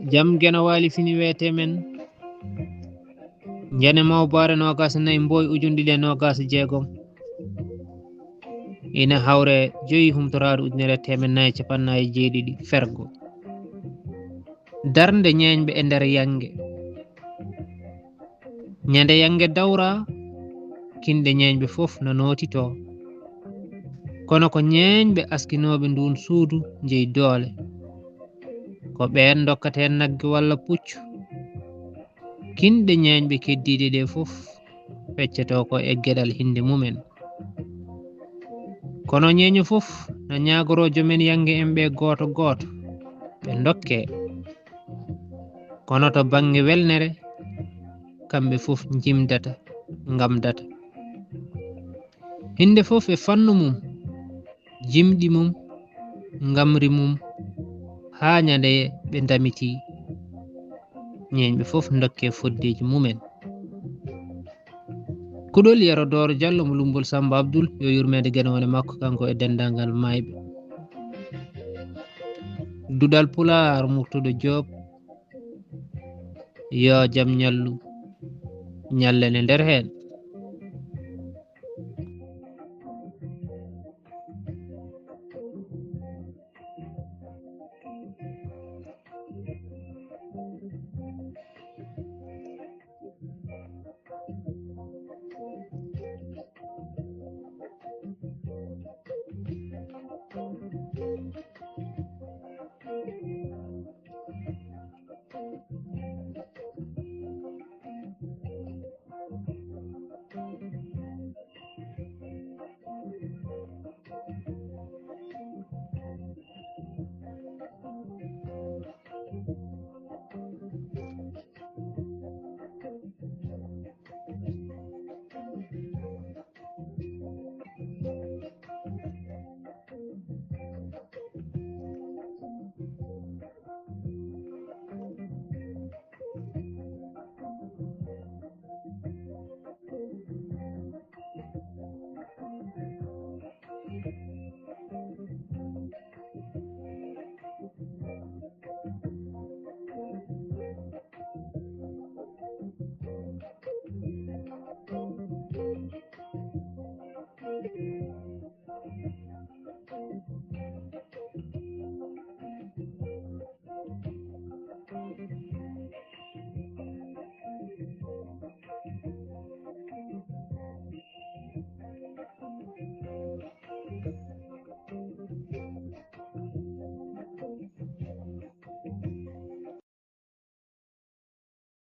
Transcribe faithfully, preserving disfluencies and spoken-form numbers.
Jam Geno Waali fini weete men. Njane mawbaare noogaas e nayi, mbooy ujunɗiɗi e noogaas e jeegom. Ina hawre joyi humtoraadu ujunere e teemen nayi e capanɗe nayi e jeeɗiɗi fergo. Darnde ñeeñɓe e nder yannge. Ñande yannge dawra, kinɗe ñeeñɓe fof no nootitoo. Kono ko ñeeñɓe askinooɓe nduun suudu njeyi doole. Ko ɓeen ndokkata heen nagge walla puccu. Kinɗe ñeeñɓe keddiiɗe ɗe fof feccetoo ko e geɗal hinnde mumen. Kono ñeeño fof na ñaagoroo jomen yannge en ɓe gooto gooto, ɓe ndokke. Kono to bannge welnere, kamɓe fof njimdata, ngamdata. Hinnde fof e fannu mum, jimɗi mum, ngamri mum, haa ñande ɓe ndamiti. Ñeeñɓe fof ndokke foddeeji mumen. Kuɗol Yero Dooro Jallo mo Lummbol Sammba Abdul, yo yurmeende Geno wone makko, kanko e denndaangal maayɓe. Duɗal Pulaar, Murtuɗo Joob, yo jam ñallu, ñallen e nder heen.